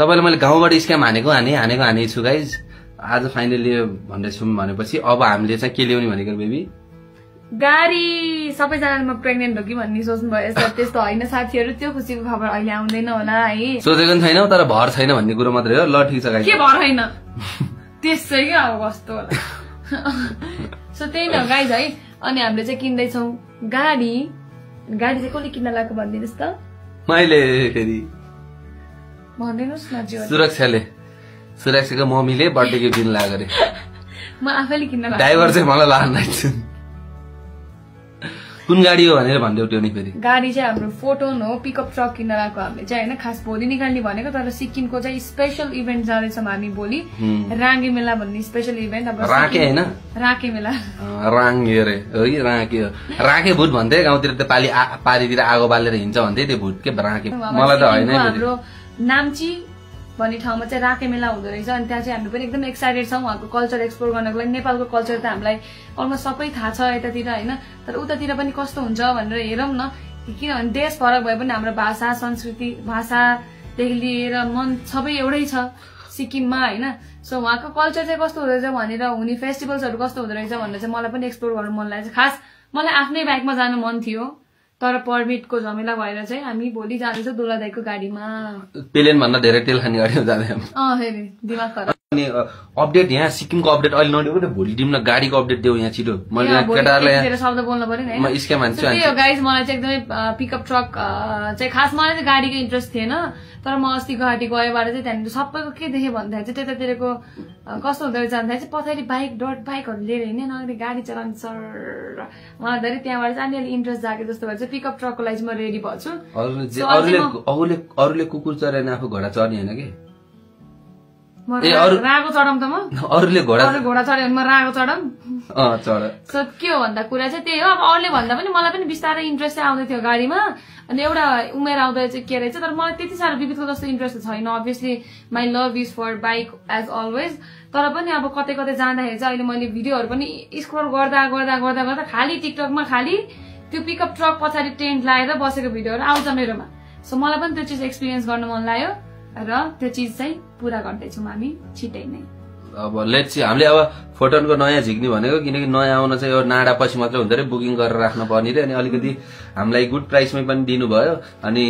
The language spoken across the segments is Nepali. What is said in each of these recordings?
तपाईले मैले गाउँबाट स्क्याम हानेको छु गाइज। आज फाइनली भन्दैछौँ भनेपछि अब हामीले चाहिँ के ल्याउने भनेको बेबी गाडी। सबैजनाले म प्रेग्नेन्ट हो कि भन्ने सोच्नु भयो, त्यस्तो होइन साथीहरू। त्यो खुसीको खबर अहिले आउँदैन होला है। सोचेको पनि छैनौ तर भर छैन भन्ने कुरो मात्रै हो। ल ठिक छ गाइज, के भर छैन त्यसै के अब कस्तो होला। सो त्यही न गाइज है। अनि हामीले चाहिँ किन्दैछौँ गाडी। गाडी चाहिँ कसले किन्न लाग्यो भनिदिनुहोस् त। मैले फेरि भनिदिनुहोस् न। सुरक्षाको मम्मीले बर्थडे गिफ्ट दिनु लाग्यो अरे। म आफैले किन्न लाग्यो। ड्राइभर चाहिँ मलाई लाग्दैन। कुन गाडी हो भनेर भनिदेऊ त्यो नि फेरि। गाडी चाहिँ हाम्रो फोटोन हो, पिकअप ट्रक किन्न लागेको हामीले चाहिँ होइन। खास भोलि निकाल्ने भनेको, तर सिक्किमको चाहिँ स्पेसल इभेन्ट जाँदैछौँ हामी भोलि। राङ्गे मेला भन्ने स्पेसल इभेन्ट। अब राके होइन, राके मेला। राङ्गे अरे हो कि राके हो। राके भूत भन्थे गाउँतिर त पारीतिर आगो बालेर हिँड्छ भन्थे त्यो भूत के राके। मलाई त होइन। हाम्रो नाम्ची भन्ने ठाउँमा चाहिँ राके मेला हुँदो रहेछ। अनि त्यहाँ चाहिँ हामी पनि एकदम एक्साइटेड छौँ उहाँको कल्चर एक्सप्लोर गर्नको लागि। नेपालको कल्चर त हामीलाई अलमोस्ट सबै थाहा छ यतातिर होइन, तर उतातिर पनि कस्तो हुन्छ भनेर हेरौँ न। किनभने देश फरक भए पनि हाम्रो भाषा संस्कृति भाषादेखि लिएर मन सबै एउटै छ सिक्किममा होइन। सो उहाँको कल्चर चाहिँ कस्तो हुँदो रहेछ भनेर, हुने फेस्टिभल्सहरू कस्तो हुँदो रहेछ भनेर चाहिँ मलाई पनि एक्सप्लोर गर्नु मन लागेको छ। खास मलाई आफ्नै बाइकमा जानु मन थियो, तर पर्मिटको झमेला भएर चाहिँ हामी भोलि जाँदैछौँ दुलादाईको गाडीमा। प्लेन भन्दा धेरै तेल खाने गाडीमा जाँदैछौँ। फेरि दिमाग खराब। अनि अपडेट यहाँ सिक्किमको अपडेट अहिले नदिएको त भोलि दिउँ न। गाडीको अपडेट देऊ यहाँ छिटो। मैले यहाँ केटाहरूलाई शब्द बोल्नु पर्यो नि। म स्क्याम हान्छु। त्यही हो गाइज, मलाई चाहिँ एकदमै पिकअप ट्रक चाहिँ खास मलाई चाहिँ गाडीको इन्ट्रेस्ट थिएन, तर म अस्ति गुवाहाटी गएबाट चाहिँ त्यहाँनिर सबैको के देखेँ भन्दाखेरि चाहिँ त्यतातिरको कस्तो हुँदो रहेछ भन्दाखेरि चाहिँ पछाडि बाइकहरू लिएर हिँड्ने अगाडि गाडी चलाउने सर। मलाई धेरै त्यहाँबाट चाहिँ अलिअलि इन्ट्रेस्ट जागे जस्तो भएर चाहिँ पिकअप ट्रकको लागि चाहिँ म रेडी भएको छु। अरूले कुकुर चढेन आफू घोडा चढ्ने होइन कि रागो चढाउँ त म। अरूले घोडा चढ्यो भने म रागो चढाउँ। चढ। सो के हो भन्दा कुरा चाहिँ त्यही हो। अब अरूले भन्दा पनि मलाई पनि बिस्तारै इन्ट्रेस्ट चाहिँ आउँदै थियो गाडीमा। अनि एउटा उमेर आउँदा चाहिँ के रहेछ, तर मलाई त्यति साह्रो विविधको जस्तो इन्ट्रेस्ट छैन। Obviously my love is for bike as always. तर पनि अब कतै कतै जाँदाखेरि चाहिँ अहिले मैले भिडियोहरू पनि स्क्रोल गर्दा खालि टिकटकमा खालि त्यो पिकअप ट्रक पछाडि टेन्ट लगाएर बसेको भिडियोहरू आउँछ मेरोमा। सो मलाई पनि त्यो चिज एक्सपिरियन्स गर्न मन लाग्यो र त्यो चिज चाहिँ पुरा गर्दैछौँ हामी छिटै नै। अब लेट्स सी। हामीले अब फोटोनको नयाँ झिक्ने भनेको, किनकि नयाँ आउन चाहिँ यो नाडा पछि मात्रै हुँदो रहेछ, बुकिङ गरेर राख्न पर्ने रे। अनि अलिकति हामीलाई गुड प्राइसमै पनि दिनुभयो। अनि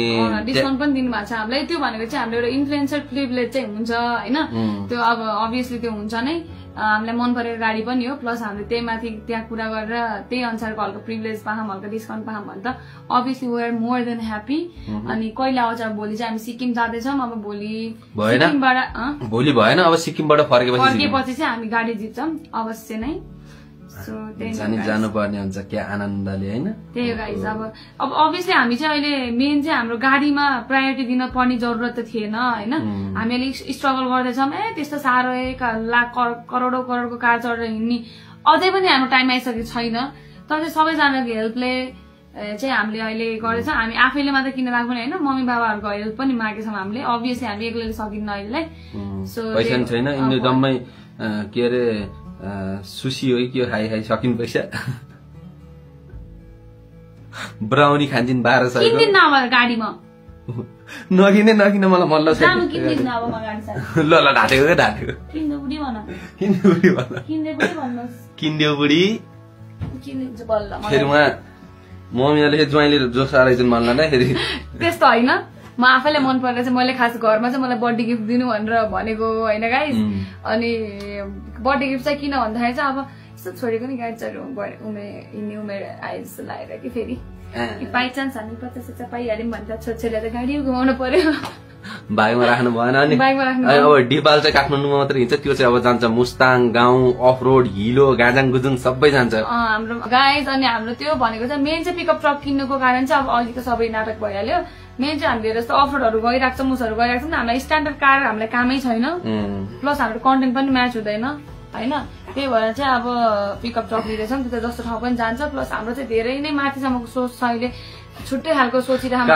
डिस्काउन्ट पनि दिनुभएको छ हामीलाई। त्यो भनेको चाहिँ हाम्रो एउटा इन्फ्लुएन्सर प्रिभिलेज चाहिँ हुन्छ होइन। त्यो अब अभियसली त्यो हुन्छ नै। हामीलाई मन परेको गाडी पनि हो, प्लस हामीले त्यही माथि त्यहाँ कुरा गरेर त्यही अनुसारको हल्का प्रिभिलेज पाऊँ, हल्का डिस्काउन्ट पाऊँ भने त obviously we are more than happy. अनि कहिले आउँछ भोलि चाहिँ हामी सिक्किम जाँदैछौँ। अब भोलि भएन, अब सिक्किमबाट फर्केपछि चाहिँ हामी गाडी जित्छौँ अवश्य नै। जानुपर्ने हुन्छ क्या आनन्दले होइन। त्यही हो गाइस। अब अभियसली हामी चाहिँ अहिले मेन चाहिँ हाम्रो गाडीमा प्रायोरिटी दिन पर्ने जरुरत त थिएन होइन। हामी अलिक स्ट्रगल गर्दैछौँ। त्यस्तो साह्रो करोडौं कार चढेर हिँड्ने अझै पनि हाम्रो टाइम आइसकेको छैन। तर चाहिँ सबैजनाको हेल्पले चाहिँ हामीले अहिले गर्दैछौँ। हामी आफैले मात्रै किन्न लाग्नु होइन, मम्मी बाबाहरूको हेल्प पनि मागेछौँ हामीले। अभियसली हामी एक्लैले सकिन्न अहिले। सो पैसा छैन यिनीहरू जम्मै के अरे सुसी हो कि खाइ सकिन पैसा। ब्राउनी खान्छन् 1200 गाडीमा नकिने मलाई मन लाग्छ। ल ढाटेको क्या ढाटेको किन्देऊ बुढी। फेरि उहाँ मम्मीले ज्वाइँले जोस आएछन् मन लाग्दाखेरि त्यस्तो होइन। म आफैलाई मन परेर चाहिँ मैले खास घरमा चाहिँ मलाई बर्थडे गिफ्ट दिनु भनेर भनेको होइन गाइस। अनि बर्थडे गिफ्ट चाहिँ किन भन्दाखेरि चाहिँ अब यस्तो छोडेको नि गाडी चढ हिँड्ने उमेर आए जस्तो लागेर कि फेरि बाई चान्स हामी 50 पाइहाल्यौँ भने त छोरीले त गाडी घुमाउनु पर्यो। बाइकमा राख्नु भएन। अनि अब डिपाल चाहिँ काठमाडौँमा मात्रै हिँड्छ, त्यो चाहिँ अब जान्छ मुस्ताङ गाउँ अफ रोड हिलो गाजाङ गुजुङ सबै जान्छ हाम्रो गाइस। अनि हाम्रो त्यो भनेको चाहिँ मेन चाहिँ पिकअप ट्रक किन्नुको कारण चाहिँ अब अलिक त सबै नाटक भइहाल्यो। मेन चाहिँ हामीले जस्तो अफ रोडहरू गइरहेको छ, मुसहरू गइरहेको छ नि, हामीलाई स्ट्यान्डर्ड कार हामीलाई कामै छैन, प्लस हाम्रो कन्टेन्ट पनि म्याच हुँदैन होइन। त्यही भएर चाहिँ अब पिकअप ट्रक लिँदैछौँ। त्यो त जस्तो ठाउँ पनि जान्छ, प्लस हाम्रो चाहिँ धेरै नै माथिसम्मको सोच छ अहिले। छुट्टै खालको सोचिरहेको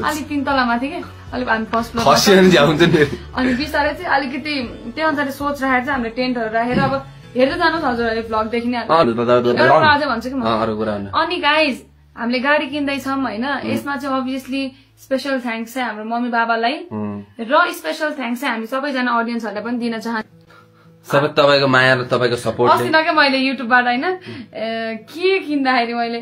अलिक 3 तला माथि के अलिक हामी फर्स्ट फ्लोर। अनि बिस्तारै चाहिँ अलिकति त्यो अनुसारले सोच राखेर चाहिँ हामीले टेन्टहरू राखेर अब हेर्दै जानुहोस् हजुरहरूले भ्लगदेखि नै भन्छु कि म। अनि गाइज हामीले गाडी किन्दैछौँ होइन, यसमा चाहिँ अभियसली स्पेशल थ्याङ्क्स चाहिँ हाम्रो मम्मी बाबालाई र स्पेशल थ्याङ्क्स चाहिँ हामी सबैजना अडियन्सहरूलाई पनि दिन चाहन्छु। सबै तपाईँको माया र तपाईँको सपोर्ट। अस्ति न क्या मैले युट्युबबाट होइन के किन्दाखेरि मैले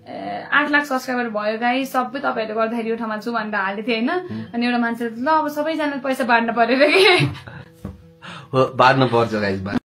8 लाख सब्सक्राइबर भयो गाइस, सबै तपाईँहरूले गर्दाखेरि यो ठाउँमा छु भनेर हालेको थिएँ होइन। अनि एउटा मान्छेले ल अब सबैजना पैसा बाँड्न पर्यो रे बाँड्नु पर्छ गाइस।